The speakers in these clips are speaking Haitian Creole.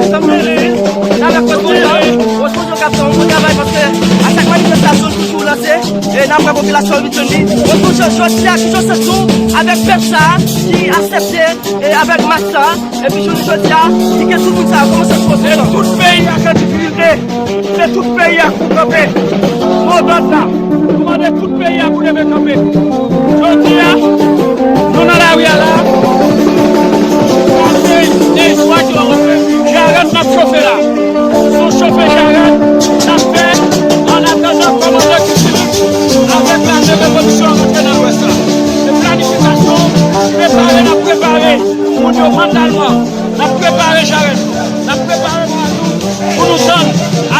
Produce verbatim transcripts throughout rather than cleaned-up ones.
Ansanm rele avèk Rose Bonjan. Rose Bonjan k ap fè yon bon travay paske a chak manifestasyon l toujou lanse, e n ap wè popilasyon an vin jwenn li. Rose Bonjan, jodi a, kijan w santi w avèk pèp sa a ki aksepte, e avèk mas sa a, epi jounen jodi a, ki gen tout moun sa a, kòman w santi w? Se tout peyi a k an difikilte. Se tout peyi a k pou kanpe. Mo dòd la, nou mande tout peyi a pou leve kanpe. Jodi a, nou nan lari a la. Konsèy de istwa ki wè jarèt n ap chofe la. Se yon chofe jarèt n ap fè an atandan kòmandan Guy Philippe avèk lame revolisyon an rantre nan Lwès la. Se planifikasyon, prepare n ap prepare moun yo mantalman. N ap prepare jarèt nou. N ap prepare bras nou pou nou tann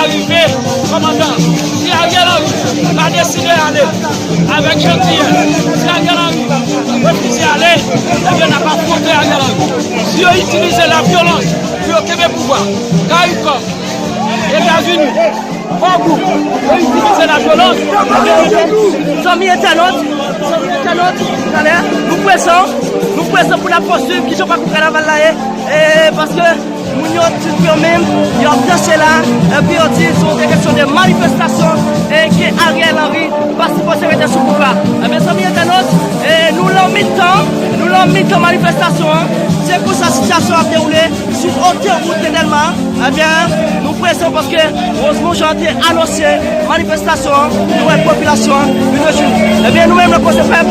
arive kòmandan. Si Ariel Henry pa deside ale avèk Jean Guy, si Ariel Henry refize ale, ebyen n ap afwonte Ariel Henry. Si yo itilize lavyolans pou yo kenbe pouvwa, CARICOM, Etazini, Fò gwoup yo itilize lavyolans. Zanmi entènòt, zanmi entènòt, talè, nou prezan, nou prezan pou n ap pòswiv kijan pakou kanaval la ye, e paske moun yo di yo menm, yo ap danse la, epi yo di se yon kesyon de manifestasyon, e ke Ariel Henry pa sipoze rete sou pouvwa. Ebyen, zanmi entènòt, e nou lan mitan, nou lan mitan manifestasyon an, se konsa sitiyasyon ap dewoule sou otowout de Dèlma. Ebyen, nou prezan paske Rose Bonjan te anonse manifestasyon an, nou wè popilasyon an vin rejwi. Ebyen, nou menm nan Koze Pèp,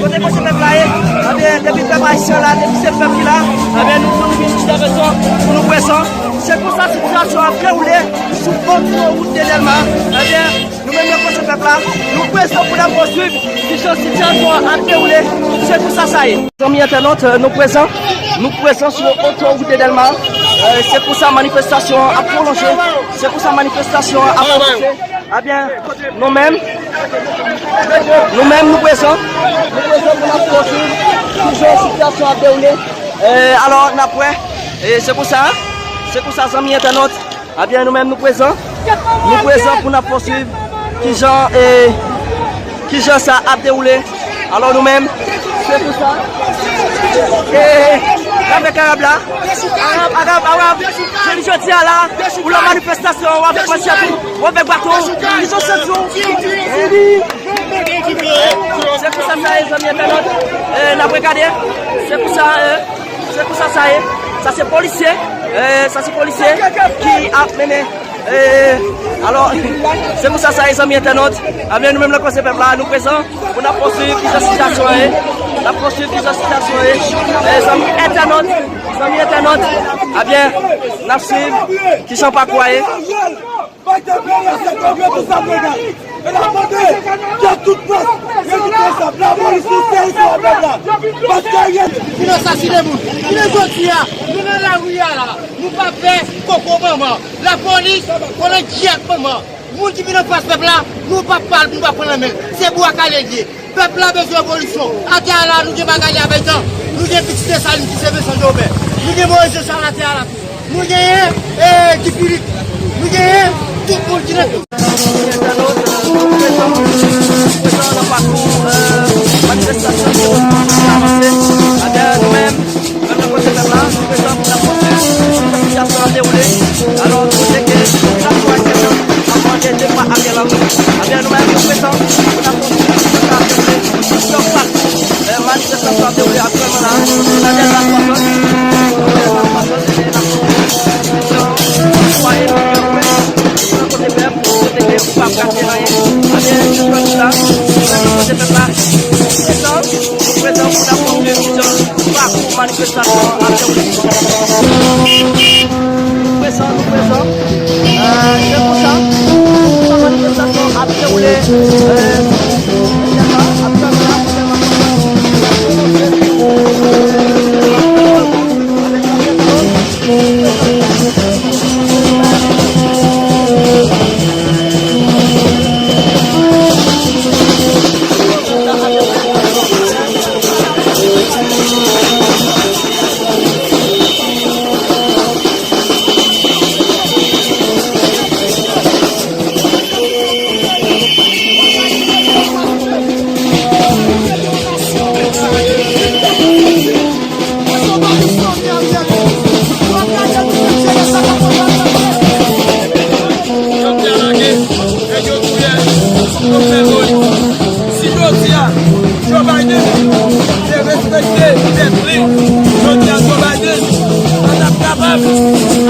kote Koze Pèp la ye, ebyen, depi pèp ayisyen la, depi se pèp ki la, ebyen, nou, nou vin jis avèk sa pou nou prezan. Se konsa sitiyasyon ap dewoule sou otowout de Dèlma. Ebyen, nou menm nan Koze Pèp la, nou prezan pou n ap pòswiv kijan sitiyasyon an ap dewoule. Se konsa sa ye. Zanmi entènòt, nou prezan, nou prezan sou otowout de Dèlma. E, se konsa manifestasyon an ap pwolonje. Se konsa manifestasyon an ap avanse. Ebyen, nou menm, nou menm nou prezan. Nou prezan pou n ap pwoswiv kijan sitiyasyon ap dewoule. E, alò, n ap wè. E, se konsa, se konsa, zanmi entènòt. Ebyen, nou menm nou prezan. Nou prezan pou n ap pwoswiv kijan, e, kijan sa ap dewoule. Alò, nou menm, se pou sa. E, n ap fè Arab la. Arab, Arab, Arab. Jodi, jodi a la, ou lan manifestasyon, ou avèk manchèt ou, ou avèk baton. Kijan w santi w? Se pou sa sa ye, zanmi entènòt. E, n ap regade. Se pou sa, e, Se konsa sa ye. Sa se polisye. E, sa se polisye ki ap mennen. E, alò, se konsa sa ye, zanmi entènòt. Ebyen, nou menm nan Koze Pèp la, nou prezan pou n ap pwoswiv kijan sitiyasyon an ye. N ap pwoswiv kijan sitiyasyon an ye. E, zanmi entènòt, zanmi entènòt. Ebyen, n ap swiv kijan pakou a ye. Fòk ke peyi a se kongrè pou sa pral. E n ap mande ke tout fòs rezistans ap lapolis nou sezi sou pèp la. Paske Ariel vin asasinen moun. Jounen jodi a, nou nan lari a la. Nou pa pè koko manman. Lapolis, konnen djèt manman. Moun ki vin anfas pèp la, nou pa pal, nou pa pran nan men l. Se bwa kale l ye. Pèp la bezwen revolisyon. Atè a la, nou gen bagay avè tan. Nou gen pitit Desalin ki se Vincent Joubert. Nou gen Moïse Jean Charles atè a la tou. Nou genyen, e, Guy Philippe. Nou genyen tout moun ki nan. Entènòt, e, nou prezan, nou prezan nan pakou, e, manifestasyon ki avanse. Atè a nou menm, Menm nan kote pèp la, nou prezan pou n ap montre jan sitiyasyon an dewoule. Alò, kote ke popilasyon ayisyen an ap mande depa Ariel Henry. Ebyen, nou menm, nou prezan pou n ap montre jan sa ap dewoule, jan pakou, e, manifestasyon ap dewoule aktyèlman la. Nan Dèlma swasant, nan Dèlma swasant, ebyen, n ap montre jan sitiyasyon an dewoule. Kote pèp, kote ke ou pa prate anyen. Ebyen, jodi a, nou menm nan kote pèp la, nou prezan. Nou prezan pou n ap montre kijan pakou manifestasyon an ap dewoule. Nou prezan, nou prezan. E, se konsa, konsa manifestasyon an ap dewoule. E, ap dewoule.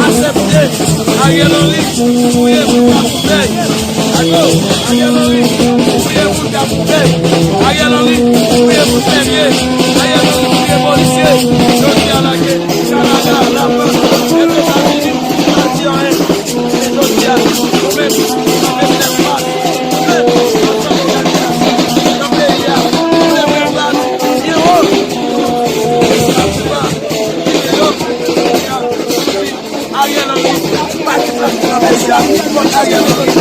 Aksepte Ariel Henry touye moun k ap fèy. Ago, Ariel Henry touye moun k ap fèy. Ariel Henry touye moun fèmye. Ariel Henry touye polisye. Jodi a la ke Kanada, Lafrans, Etazini pa di anyen. Men jodi a, nou menm, nou menm lèfas, nou menm, ansanm egalite a, nan peyi a, nou leve bra nou byen wo. Ann kite yo, Ariel Henry pa gen plas li nan peyi a. Kont Ariel Henry,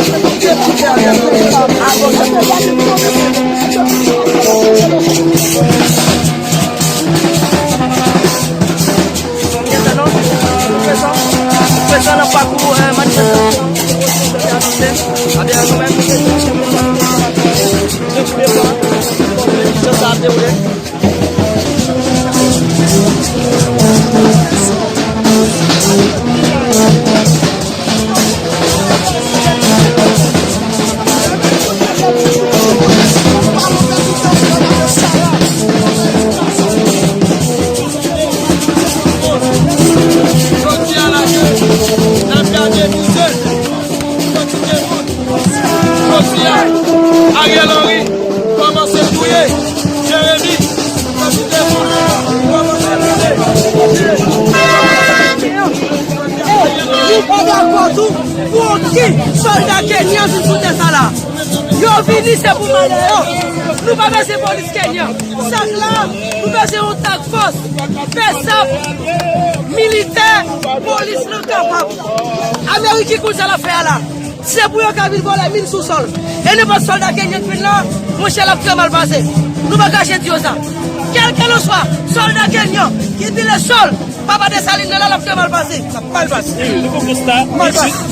depouye Ariel Henry. Avan sa, Prezan, prezan nan pakou, eh, manifestasyon. Ebyen, nou menm, nou prezan, nou prezan, nou prezan, nou prezan, nou prezan, nou prezan, nou prezan, Jodi a la ke n ap gade mize kantite moun. Jodi a, Ariel Henry kòmanse touye Jeremi. Kantite moun kòmanse touye. Nou pa dakò tou pou okenn sòlda kenyan vin sou tè sa la. Yo vini se pou malè yo. Nou pa bezwen polis kenyan. Sa k la, nou bezwen yon task force, BSAP, militè, polis lan kapab. Amerik ki konn sa l ap fè a la. Se pou yo ka vin vòlè min sou sòl. E nenpòt sòlda kenyan k vin la, monchè, l ap trè mal pase. Nou pa kache di yo sa. Kèlkelanswa sòlda kenyan ki vin le sòl, Papa Desalin nan la, l ap trè mal pase. L ap mal pase. Wi, nou fè konsta. Mal pase.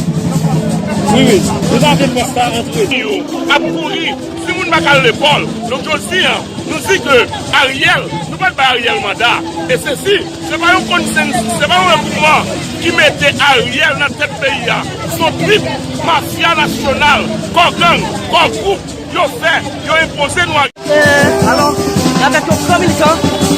Wi, wi. Nou pa fè konsta antre. Yo ap kouri. Timoun pa ka al lekòl. Donk, jodi a, nou di ke Ariel, nou pa t bay Ariel manda. E sesi, se pa yon konsens, se pa yon mouvman ki mete Ariel nan tèt peyi a. Se yon trip mafya nasyonal, kò gang, kò gwoup, yo fè, yo enpoze nou. Eh, alò, n avèk yon gran militan,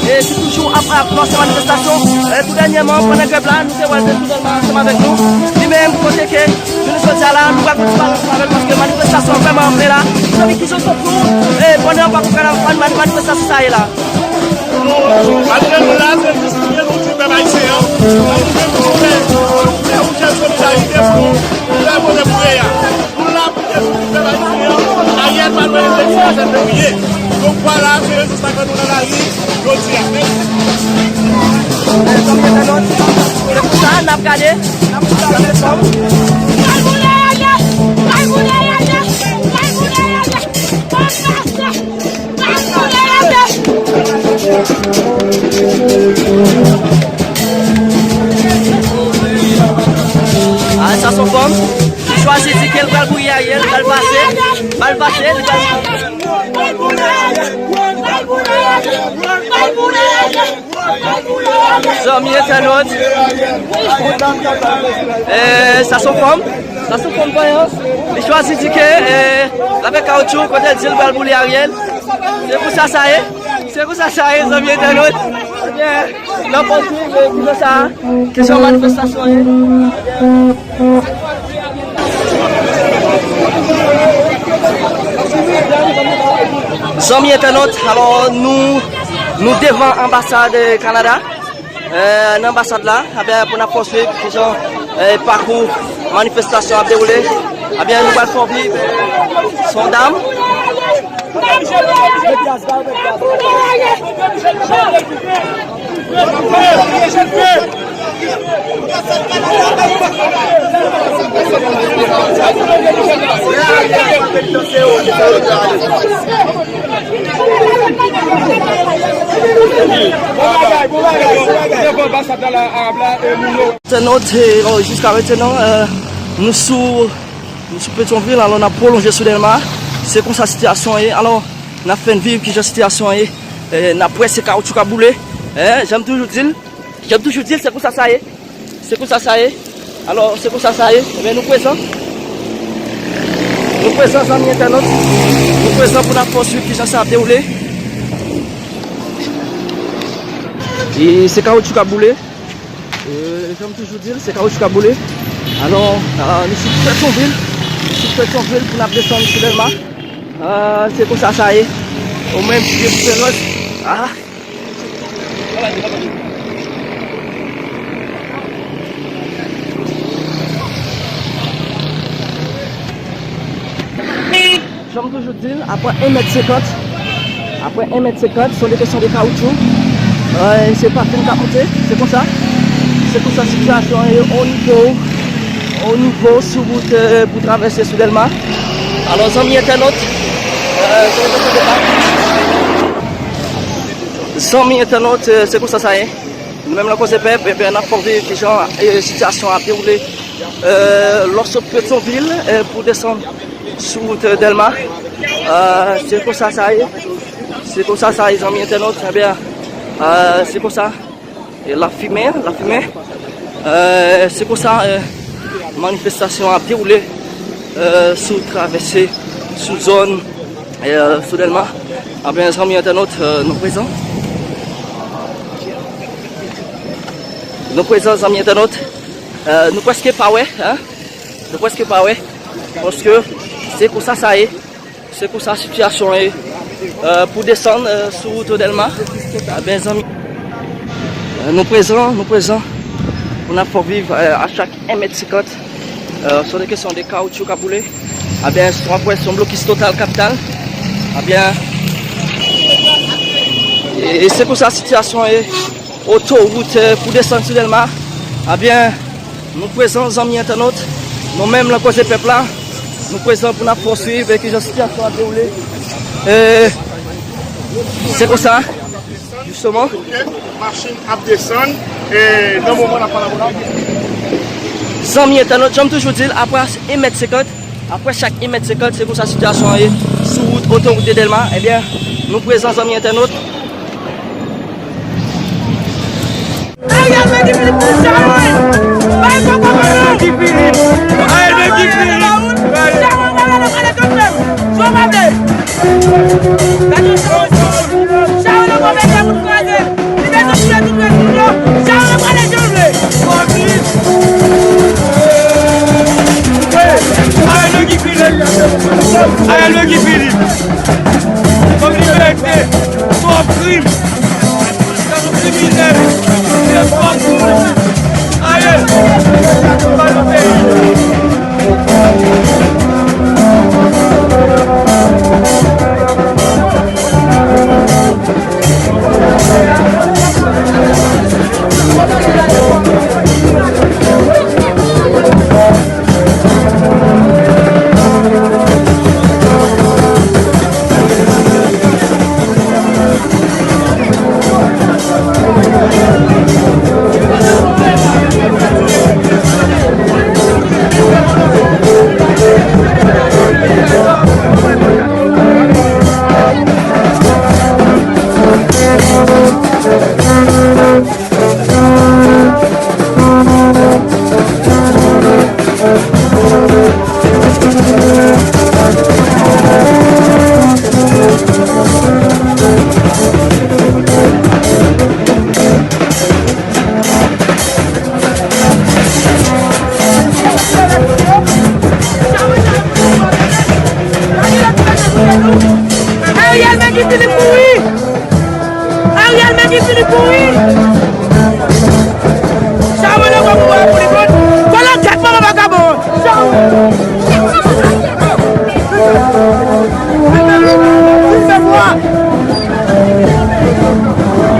eh, ki toujou ap, ap lanse manifestasyon. Eh, tou dènyèman, pandan grèv la, nou te wè l te sou zòn la ansanm avèk nou. Li menm, kote ke, jounen jodi a la, nou pral kontinye pale ansanm avè l paske manifestasyon an vrèman anfle la. Mezanmi, kijan w santi w, eh, pandan pakou kanaval, mani-, manifestasyon sa ye la? Nou, malgre nou la, se jis pou nou di pèp ayisyen an, nou menm nou fè, nou fè yon jès solidarite pou nou fè kote pou ye a. Nou la pou Ariel pa dwe rete sou sèt fevriye. Donk vwala, se rezon sa ke nou nan lari jodi a. Mezanmi entènot, se pou sa n ap gade, n ap gade ansanm. Kay boule Ariel! Kay boule Ariel! Kay boule Ariel! Kay boule Ariel! Ah, sa se yon fanm ki chwazi di ke l pral bouyi Ariel, l pral pase, l pral pase, li pral. Zanmi entènot. Eh, sa se yon fanm. Sa se yon fanm vanyan. Li chwazi di ke, eh, l ap fè kawotchou kote l di l pral boule Ariel. Se konsa sa ye. Se konsa sa ye, zanmi entènot. Ebyen, n ap kontinye, eh, kijan sa, kijan manifestasyon ye. Zanmi entènot, alò nou, nou devan anbasad, eh, Kanada. Eh, nan anbasad la, ebyen, pou n ap pòswiv kijan, eh, pakou manifestasyon ap dewoule. Ebyen, nou pral fè w viv, eh, son dam. Entènot, eh, jiska mentnan, eh, nou sou, nou sou Petyonvil, alò n ap pwolonje sou Dèlma. Se konsa sitiyasyon an ye. Alò, n ap fè n viv kijan sitiyasyon an ye. Eh, n ap wè se kawotchou k ap boule. Eh, jan m toujou di l, jan m toujou di l, se konsa sa ye. Se konsa sa ye. Alò, se konsa sa ye. Ebyen, nou prezan. Nou prezan, zanmi entènot. Nou prezan pou n ap pòswiv kijan sa ap dewoule. E se kawotchou k ap boule. E, Jan m toujou di l, se kawotchou k ap boule. Alò, euh, nou sou Petyonvil. Nou sou Petyonvil pou n ap desann sou Dèlma. Euh, se konsa sa ye. Ou menm ki gen diferans. Ah. Jan m toujou di l, apre en mèt senkant, apre en mèt senkant, se yon kesyon de kawotchou. Euh, se pa fèn k ap monte, se konsa. Se konsa sitiyasyon an ye o nivo, o nivo sou wout, euh, pou travèse sou Dèlma. Alò, zanmi entènot, euh, se konsa sa ye. Zanmi entènot, euh, se konsa sa ye. Nou menm nan Koze Pèp, ebyen, n ap fè w viv kijan, eh, sitiyasyon ap dewoule, eh, lè w sot Petyonvil, eh, pou desann sou wout, eh, Dèlma. Eh, se konsa sa ye. Se konsa sa ye, zanmi entènot. Ebyen, eh, se konsa. E l ap fimen, l ap fimen. Eh, se konsa, eh, manifestasyon ap dewoule, eh, sou travèse, sou zòn, eh, sou Dèlma. Ebyen, zanmi entènot, eh, nou prezan. Nou prezan, zanmi entènot. Eh, nou prèske pa wè, en? Nou prèske pa wè. Paske se konsa sa ye. Se konsa sitiyasyon ye. Eh, pou desann, eh, sou wout Dèlma. Ebyen, zanmi. Eh, nou prezan, nou prezan. Pou n ap fè w viv, eh, a chak en mèt senkant. Eh, se yon kesyon de kawotchou k ap boule. Ebyen, se yon, se yon blokis total kapital. Ebyen, e, e se konsa sitiyasyon ye. Otowout, eh, pou desann sou Dèlma. Ebyen, nou prezan, zanmi entènot. Nou menm nan Koze Pèp la, nou prezan pou n ap fè w swiv, eh, kijan sitiyasyon ap dewoule. Eh, se konsa, jisteman. Machin ap desann, eh, nan moman n ap pale avè w la. Zanmi entènot, jan m toujou di l, apre en mèt senkant, apre chak en mèt senkant, se konsa sitiyasyon an ye sou wout, otowout de Dèlma. Ebyen, nou prezan, zanmi entènot. Ariel men Guy Philippe pou Charonne! Bay kòkò pou nou! Ariel men Guy Philippe! Charonne pral ale, pral ale, tout menm! Sa w pa vle! Gade Charonne! Charonne nan konbyen moun kraze! Li bezwen touye tout moun yo. Sa yo prale jan vle. Hey, Ariel Guy Philippe. Ariel Guy Philippe. Kòm libète. Twòp krim. Sa nou kriminèl. Se twòp krim. Ariel. Ba nou peyi. Ariel men Guy Philippe kouri! Ariel men Guy Philippe kouri! Charonne pran pouvwa pou li konn. Fò l anket manman vakabon! Charonne!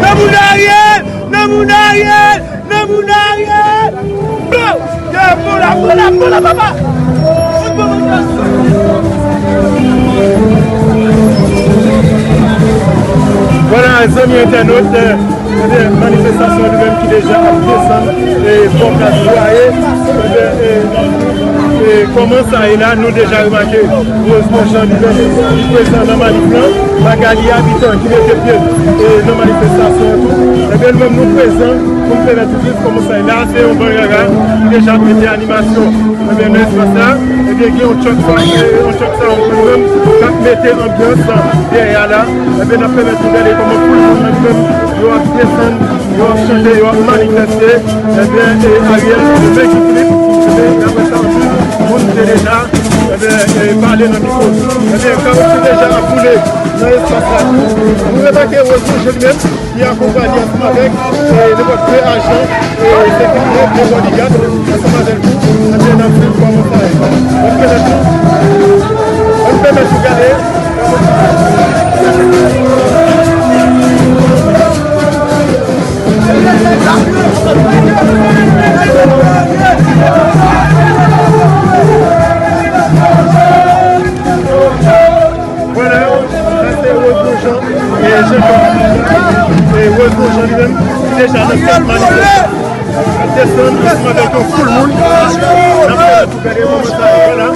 Nan moun Ariel! Nan moun Ariel! Nan moun Ariel! Bon! Bon la, bon la, bon la, papa! Vwala, zanmi entènot, eh, ebyen, manifestasyon li menm ki deja ap desann, eh, bò Kaz Dwaye, ebyen, eh, eh, kòman sa ye la, nou deja remake Rose Marchand li menm, li prezan nan manif lan, Magali Habitant ki mete pye l, eh, nan manifestasyon an tou. Ebyen, nou menm nou prezan pou n pèmèt ou viv kòman sa ye la, se yon bann rara ki deja ap mete animasyon. Ebyen, nan espas la, ebyen, gen yon tchòk sa, yon tchòk sa, yon tchòk menm, k ap mete anbyans dèyè a la. Ebyen, n ap pèmèt nou gade kòman pou l menm, yo ap desann, yo ap chante, yo ap manifeste. Ebyen, e Ariel, e Guy Philippe, ebyen, daprè sa, anpil moun te deja, ebyen, e pale nan mikwo. Ebyen, kawotchou deja ap boule nan espas la tou. Nou remake Rose Rouge li menm, ki akonpanye ansanm avèk, e, nenpòt de ajan, e, sekirite, de bodyguard, ansanm avèk nou, ebyen, n ap swiv kòman sa ye. N ap pèmèt nou, n ap pèmèt nou gade. Vwala, sa se Rose Rouge, e, Jean Claude, e, Rose Rouge li menm, ki deja nan tèt manifeste. Desann ansanm avèk yon foul moun. N ap fè tou gade kòman sa ye la.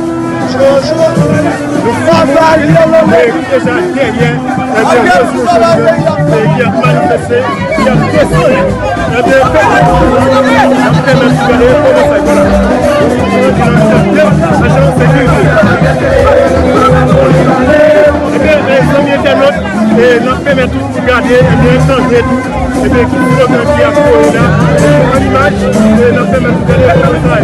Nou fè tou gade, e, ki deja dèyè, e, Rose Rouge li menm, e, ki ap manifeste, ki ap desann. Ebyen, n ap pèmèt tou gade kòman sa ye, vwala. Ajan sekirite. Ebyen, e, zanmi entènot, e, n ap pèmèt tou gade, ebyen, tande tou, ebyen, ki slogan ki ap voye la, e, an imaj, e, n ap pèmèt tou gade kòman sa